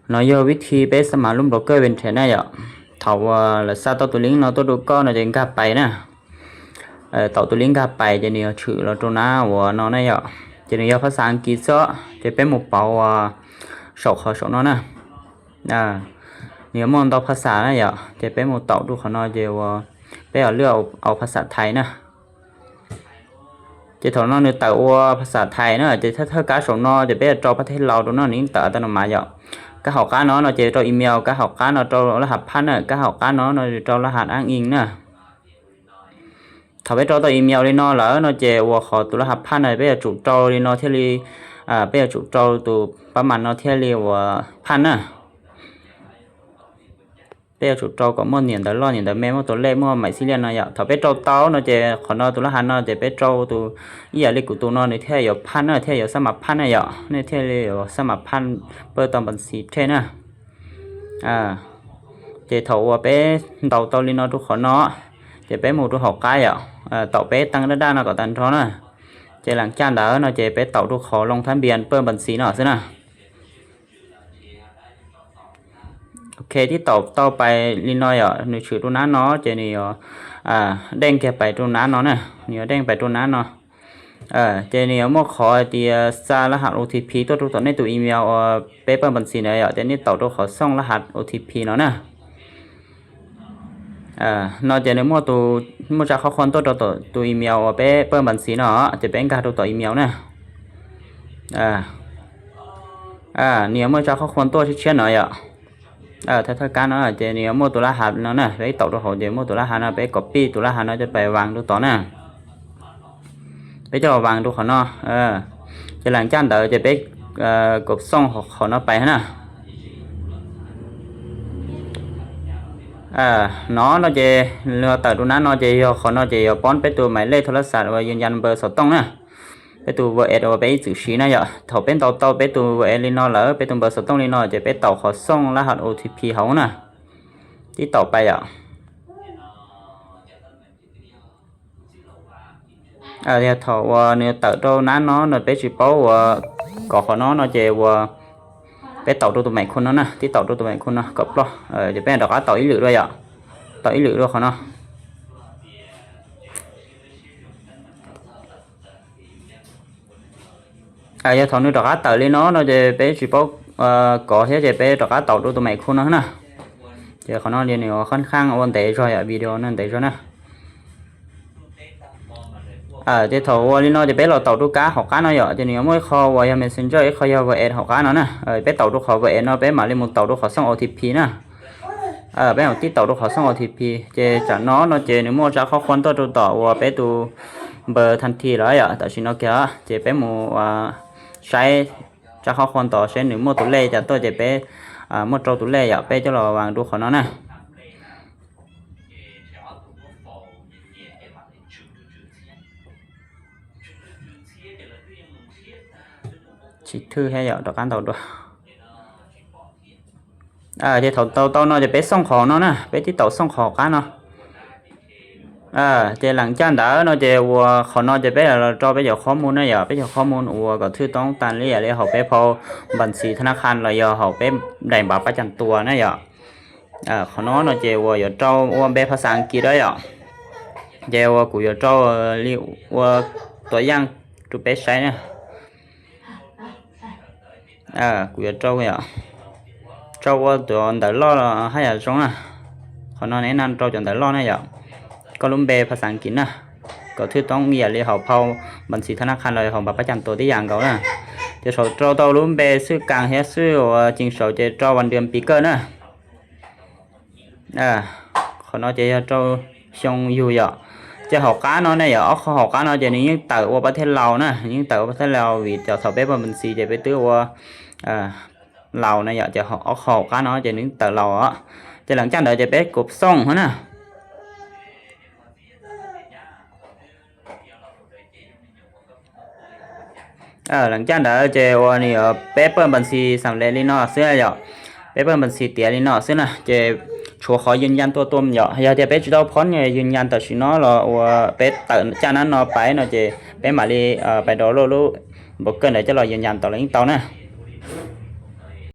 No yog vib thi peb xa mas lub nplo kawj vem nrhiav na yom. Thaum uas lawv xa tau tus link no tuaj rau koj no ces nkag pais na. Tau tus link nkag pais ces nws yog tshwm los rau nab uas no na yom. Ces nws yog phaj xaj Askiv xwb, ces peb mus pauv uas saum qhov saum no na. Nws yog muaj ntau phaj xaj na yom, ces peb mus taum rau qhov no ces uas peb yog lwaj au phaj xaj Thaib na. Ces thaum no nws tawm ua phaj xaj Thaib na, ces thawj thawj kab saum no ces peb yog rau pab thej laus rau no nws yeej tawm tau no mas yom. Kab hauv qab no no ces rau email, kab hauv qab no rau laj has phaj na, kab hauv qab no no rau laj has ab in na. Thaum peb rau tau email li no lawm no ces uas qhov tus laj has phaj no peb yuav tsum rau li no thiaj li, peb yuav tsum rau tus pab mas no thiaj li uas phaj na. Peb yuav tsum rau kom muaj niam ntawv loj niam ntawv me, muaj tus lej, muaj maim xib liaj no yom. Thaum peb rau tau no ces qhov no tus laj has no ces peb rau tus ib yam li kuv tus no nws thiaj yuav phaj na, thiaj yuav xab mas phaj na yom, nej thiaj li yuav xab mas phaj pawj tau npas xis thej na. Ces thaum uas peb ntaus tau li no rau qhov no, ces peb mus rau hauv qab yom, taum peb teeb daj daj no kom tag nrho na. Ces leej caj ntawd no ces peb taum rau qhov loo thab npias pawj npas xis no xwb na. Ok, twb taum tau pais li no yom, nws tshwm rau nab no ces nws yuav deej kiag pais rau nab no na, nws yuav deej pais rau nab no. Ces nws yuav muaj qhov hais tias xa laj has O T P tuaj rau tom nej tus email uas peb pawj npas xis na yom, ces nej taum rau qhov xooj laj has O T P no na. No ces nws muaj tus, muaj tsa qhob qhuas tuaj rau tom tus email uas peb pawj npas xis no, ces peb nkag rau tom email na. Nws yuav muaj tsa qhob qhuas tuaj tshiab tshiab no yom. Thawj thawj kab no ces nws yuav muaj tus laj has no na, peb taum rau hauv ces muaj tus laj has no, peb copy tus laj has no coj pais vas rau tod na. Peb coj los vas rau qhov no. Ces leej caj ntawd ces peb kom xooj qhov no pais na. No no ces nws tawm rau nab no ces yog qhov no ces yuav poob peb tus maim lej thoo laj xas uas yws yas npaws xov tooj na. Peb tus V S uas peb ib txwm siv na yom, thaum peb ntaus tau peb tus V S li no lawm, peb tus npaws xov tooj li no ces peb taum qhov xooj laj has O T P hauv na. Twb taum pais yom. Yog thaum uas nws tawm rau nab no no peb tsis paub uas kov qhov no no ces uas peb taum rau tus maim khu no na, twb taum rau tus maim khu no kom ploj, ces peb rov qab taum ib lwm dua yom, taum ib lwm dua qhov no. Yog thaum nws rov qab tawm li no no ces peb tsis paub kov thiab ces peb rov qab taum rau tus maim khu no na. Ces qhov no li nws khaj khaj ua ntev zog yom, video no ntev zog na. Ces thaum ua li no ces peb los taum rau kab hauv qab no yom, ces nws yuav muaj ib qho uas yog Messenger, ib qho yog V S hauv qab no na. Peb taum rau qhov V S no peb mam li mus taum rau qhov xooj O T P na. Peb mam tib taum rau qhov xooj O T P, ces tsam no no ces nws muaj tsa qhob qhuas tuaj rau tom uas peb tus npaws thaj thi lawm yom, tam sim no kiag, ces peb mus saib tsa qhob qhuas tod seb nws muaj tus lej cas tuaj ces peb muaj rau tus lej yom, peb coj los vas rau qhov no na. Tsis thwj thiab yom, rov qab ntaus dua. Ces thaum tau tau no ces peb xooj qhov no na, peb tib taum xooj qhov qab no. Ces leej caj ntawd no ces uas qhov no ces peb los rau peb cov qhob mus na yom, peb cov qhob mus uas kom thwj toob tas li yam li hauv peb phau npas xis thab nab qha los yog hauv peb daim npav pab cag tua na yom. Qhov no no ces uas yuav rau ua npe phas xas Askiv dawb yom. Ces uas kuv yuav rau li ua tuam yaaj rau peb saib na. Kuv yuav rau, rau ua cov ntawv loj haj yam zoo na. Qhov no neb rau cov ntawv loj na yom. Koj lub npe phas xas Askiv na, kom thwj toob ib yam li hauv phau npas xis thab nab qha los hauv npav pab cag tua tib yam nkaus na. Ces saum rau tau lub npe xwb kaas thiab xwb uas ceev saud ces rau vas dwm pis kawj na. Qhov no ces yog rau xyoo yug yom. Ces hauv qab no ne yom, ob qho hauv qab no ces nws yeej tawm ua pab thej laus na, nws yeej tawm ua pab thej laus vim cov thaum peb pawj npas xis ces peb twb ua laus na yom, ces ob qho hauv qab no ces nws yeej tawm laus os. Ces leej caj ntawd ces peb kom xooj na. Leej caj ntawd ces uas nws yuav peb pawj npas xis xam lev li no xwb yom, peb pawj npas xis tiav li no xwb na, ces tshuav qhov yws yas tua tuaj yom, yog tias peb tsis tau phob yws yas tam sim no los uas peb tawm caj nab no pais no ces peb mam li pais rau lub npav kawj ntawd coj los yws yas tau los yeej tau na.